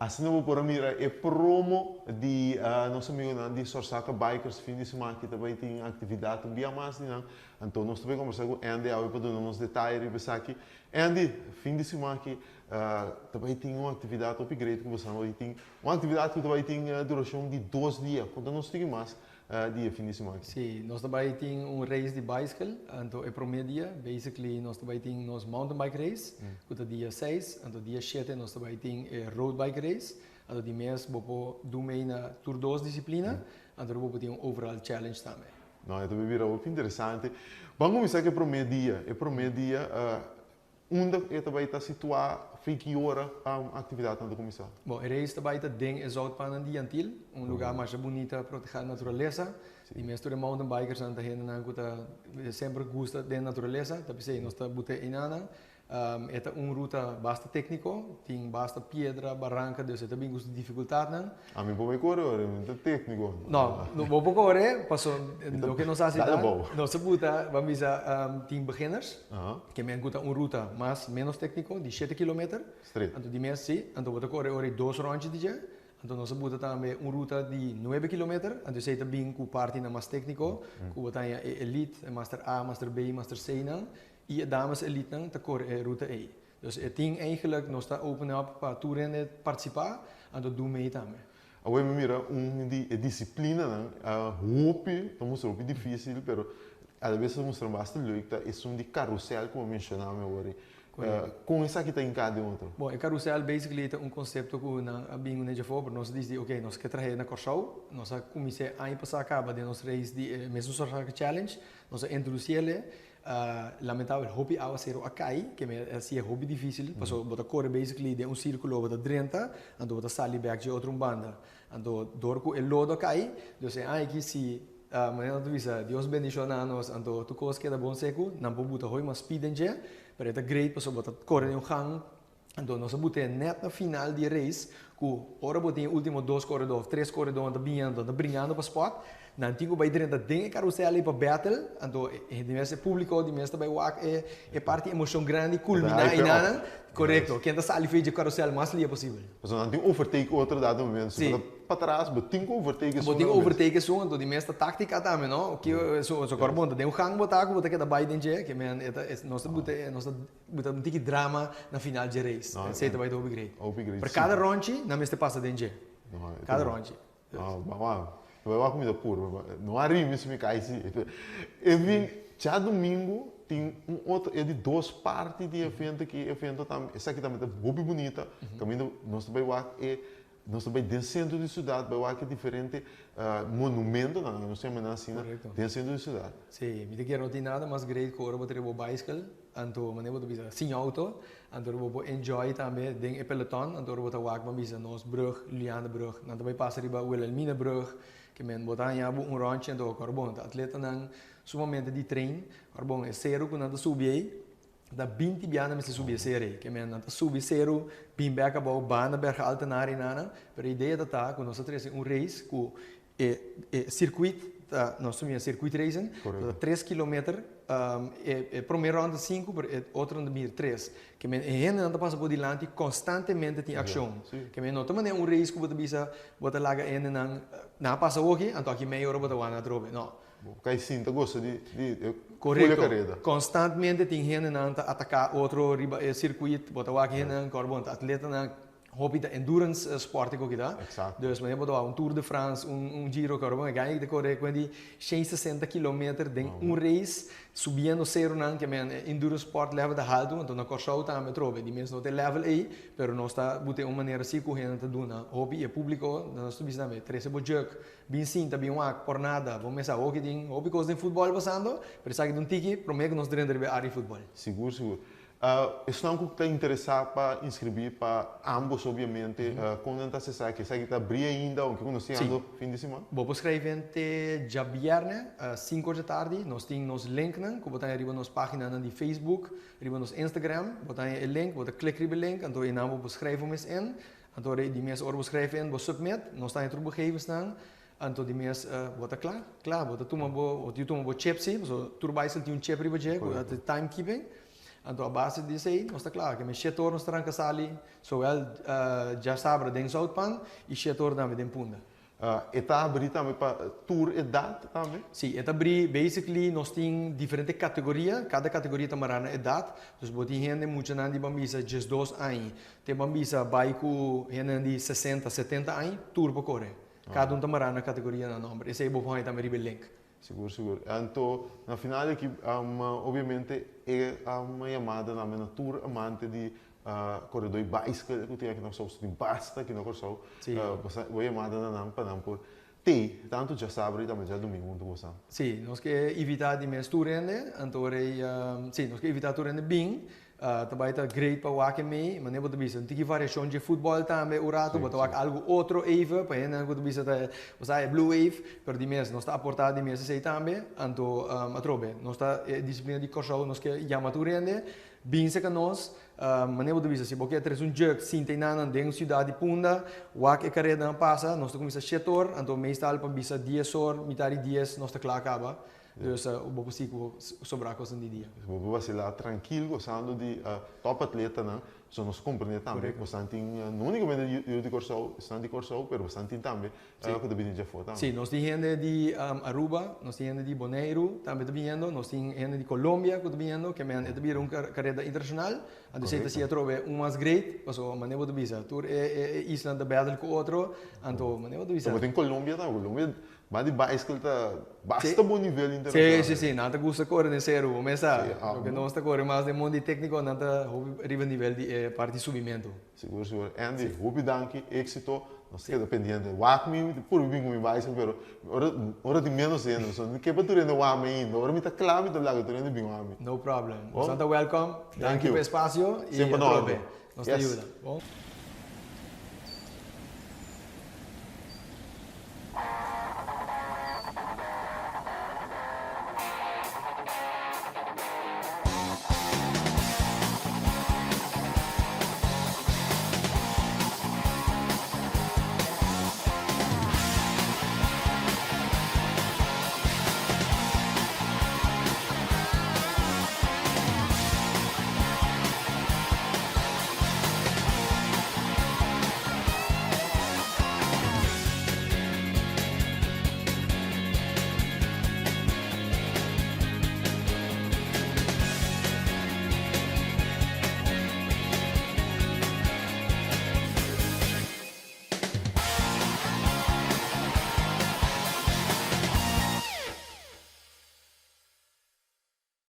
Asina bo por a mira e promo di nos amigonan di Sorsaka Bikers fin di siman aki ta bai tin actividad un bia mas di nan. Anto nos ta bai combersa cu Andy awe pa duna nos detaye riba esaki. Andy, fin di siman aki ta bai tin un actividad hopi great cu boso nan bai tin. Un actividad cu ta bai tin duracion di dos dia. Conta nos tiki mas di e fin di siman aki. Sí, nos ta bai tin un race di bicycle, anto e prome dia, basically nos ta bai tin nos mountain bike race, ku ta dia seis, anto dia shete nos ta bai tin e road bike race, anto di mes bo por du mei na tur dos disiplina, anto bo por tin un overall challenge tambe. No, e ta bai bira hopi interesante. Ban kuminsá ku e prome dia. E prome dia, Unda e ta bai ta situá? Fin ki ora aktividatnan ta kuminsá? Bon, e reis ta bai ta den e zoutpannan di Yantil, un lugá masha bunita protehá naturalesa. Di mes tur e mountain bikersnan ta hendenan ku ta semper gusta den naturalesa, ta p'esei nos ta but'é einanan. E ta un ruta basta tékniko, tin basta piedra, baranka, dus e ta bin ku su difikultatnan. Ami por bai kore ora, mi ta tékniko. No, bo por kore, paso loke nos hasi ta, nos a buta, ban bisa, tin beginners, ke men ku ta un ruta mas menos tékniko, di shete kilometer. Straight. Anto di mes, si, anto bo ta kore ora e dos ròntje di dje, anto nos a buta tambe un ruta di nuebe kilometer, anto esei ta bin ku partinan mas tékniko, ku bo ta haña e elite, e master A, master B, master C nan, i e dames elitenan ta kore e ruta ei. Dus e tin eigenlijk, nos ta open up pa tur hende participa, anto do mee tambe. Awor mi mira un di e disciplinanan hopi, ta mustra hopi dificil, pero alabes ta mustra basta leuk, ta esun di carrusel cu bo menciona mi awor. Con esaki ta hinca den otro? Bon, e carrusel basically ta un concepto cu nan a bin un dje afo, pero nos a dicidi, ok, nos ke trahe na Corsou, nos a cuminsa aña pasa caba den nos race di e mesun Sorsaka Challenge, nos a introduciele. Lamentabel hopi awasero a kai, ke me a hasié hopi dificil, pasobra bo ta kore basically den un circulo, bo ta drenta, anto bo ta sali bek dje otro un banda. Anto dor ku e lodo a kai, dus e aña aki si, manera nan ta bisa, Dios bendiciona nos, anto tur kos keda bon seku, nan por buta hopi mas speed den dje, pero e ta great pasobra bo ta kore den un gang. Anto nos a but'é nèt na final di e race ku ora bo tin e último dos koredó òf tres koredó nan ta bini anto nan ta bringando pa spòt, nan tin ku bai drenta den e karusèl ei pa battle, anto e di mes e públiko di mes ta bai wak e e parti emoshon grandi kulminá einanan, korekto, ken ta sali for dje karusèl mas lia posibel. Pasobra nan tin overtake otro dado momento, si bo ta patras bo tin ku overtake esun. Bo tin ku overtake esun, anto di mes ta táktika tambe no, so so kòrda bon ta den un gang bo ta ku bo ta keda bai den dje, ke men e ta nos ta buta nos ta Bo ta un tiki drama na final dje race. No, Esei ta bai ta hopi great. Hopi great, Pero sí. kada ronchi nan mester pasa den dje. No, e ta Kada bon. ronchi. No, ba wak. Bai wak mi ta purba. No a rimi si mi kai si. En fin, djadumingu tin un otro, e di dos parti di evento ki evento tambe, esaki tambe ta hopi bunita. Kaminda nos ta bai wak e Nos ta bai den sentro di siudat, bai wak e diferente monumentonan, nos ta yama nan asina, den sentro di siudat. Sí, mi ta kere no tin nada mas great ku ora bo ta riba bo baiskel, anto manera bo ta bisa sin auto, anto ora bo por enjoy tambe den e peloton, anto ora bo ta wak ban bisa nos brug, Lilianebrug, nan ta bai pasa riba Wilhelminabrug, ke men bo ta haña bo un ròntje, anto ora bon ta atletanan sumamente di train, ora bon e seru ku nan ta subi ei, Ta 20 bia nan mester subi e seru ei. Ke men nan ta subi seru, bin bek abou, banda Berg Altenaar ei nan. Pero e idea ta ta ku nos ta trese un race ku e e circuit ta, nos ta mira circuit racing, ta 3 kilometer, e e prome round ta 5 pero e otro nan ta bira 3. Ke men e hendenan ta pasa por dilanti konstantemente tin akshon. Ke men no ta manera un race ku bo ta bisa bo ta laga e hendenan nan a pasa awoki anto aki meia ora bo ta wak nan atrobe. No. Bo kai sinta gosa di di e Korekto. fule kareda. Konstantmente tin hendenan ta ataká otro riba e sirkuit. Bo ta wak hendenan kòrda bon ta atletanan hopi ta endurance sport ku kita. Eksakto. Dus manera bo ta wak un Tour de France, un un Giro kòrda bon e gana ta kore ku di shen sesenta kilometer den un race subiendo serunan ke men e endurance sport level ta haltu anto na Kòrsou tambe atrobe di mes no ta e level ei pero nos ta buta e un manera si ku hende ta duna hopi e públiko nos ta bisa tambe trese bo jug Bin sinta, bin wak, por nada. Bo mesa hoki tin hopi kos den futbòl pasando, pero esaki ta un tiki promé ku nos drenta riba e área di futbòl. Sigur, sigur. Esnan ku ta interesá pa inskribí pa ámbos obviamente, kon nan ta hasi esaki? Esaki ta abrí ainda ounke ku nos tin ando fin di siman? Bo por skrijf in te djabièrnè, sinku or dje tardi. Nos tin nos linknan ku bo ta haña riba nos páginanan di Facebook, riba nos Instagram. Bo ta haña e link, bo ta klik riba e link, anto einan bo por skrijf bo mes in. Anto ora di mes ora bo schrijf in, bo submit, nos ta haña tur bo gegevensnan, anto di mes bo ta kla, kla, bo ta tuma bo, bo tin tuma bo chip si, pasobra tur baiskel tin un chip riba dje ku ta timekeeping. Anto a base di esei nos ta kla, ke men shetor nos ta ranka sali, zowel djasabra den Zoutpan i shetor tambe den Punda. E ta abrí tambe pa tur edat tambe? Sí, e ta abrí, basically nos tin diferente kategoria, kada kategoria ta mará na edat, dus bo tin hende muchanan di ban bisa diesdos aña te ban bisa bai ku hendenan di sesenta, setenta aña, tur por kore. Kada un ta mará na kategoria na nòmber. Esei bo por haña tambe riba e link. Sigur, sigur. Anto, na final aki, obviamente e yamada tambe na tur amante di koredó di baiskel ku tin aki na Kòrsou, tin basta aki na Kòrsou, bo yamada na nan pa nan por tei tantu djasabra i tambe djadumingu huntu ku boso. Sí, nos ke invitá di mes tur hende, anto ora ei, sí, nos ke invitá tur hende bin. Ta bai ta great pa wak e mei, manera bo ta bisa un tiki variashon dje futbòl tambe un ratu, bo ta wak algu otro even, pa hendenan ku ta bisa ta bo sa e blue wave, pero di mes nos ta aportá di mes esei tambe, anto atrobe nos ta e disiplina di Kòrsou nos ke yama tur hende bin serka nos, manera bo ta bisa si bo ke trese un jug sinta enanan den siudat di Punda wak e karedanan pasa, nos ta kuminsá shete or, anto meestal pa bisa dies or, mitar di dies nos ta kla kaba. Dus bo por si ku sobrá kosnan di dia. Bo por basilá trankil gosando di top atletanan, so nos komprendé tambe ku esnan tin no únikamente yu di Kòrsou, esnan di Kòrsou, pero esnan tin tambe ku ta bini djafó tambe. Sí, nos tin hende di Aruba, nos tin hende di Boneiru tambe ta biniendo, nos tin hende di Colombia ku ta biniendo, ke men e ta bira un kareda internashonal, anto esei ta siña atrobe un mas great, pasobra manera bo ta bisa tur e islanan ta battle ku otro, anto manera bo ta bisa. Bo tin Colombia tambe, Colombia Ba di bicycle ta basta bon nivel internacional. Sí, sí, sí. Nan ta gusta kore den seru, bo mes sa. Loke nos ta kore mas den mondi tékniko, nan ta hopi riba nivel di e parti subimentu. Sigur, sigur. Andy, hopi danki, éksito. Nos ta keda pendiente. Wak mi, mi ta purba bin ku mi bicycle, pero ora, ora tin ménos hende, so mi ke pa tur hende wak mi ainda. Ora mi ta kla, mi ta laga tur hende bin wak mi. No problem. Boso ta welcome. Danki pa e spasio i Semper na atrobe. orde. Nos ta yuda. Bon.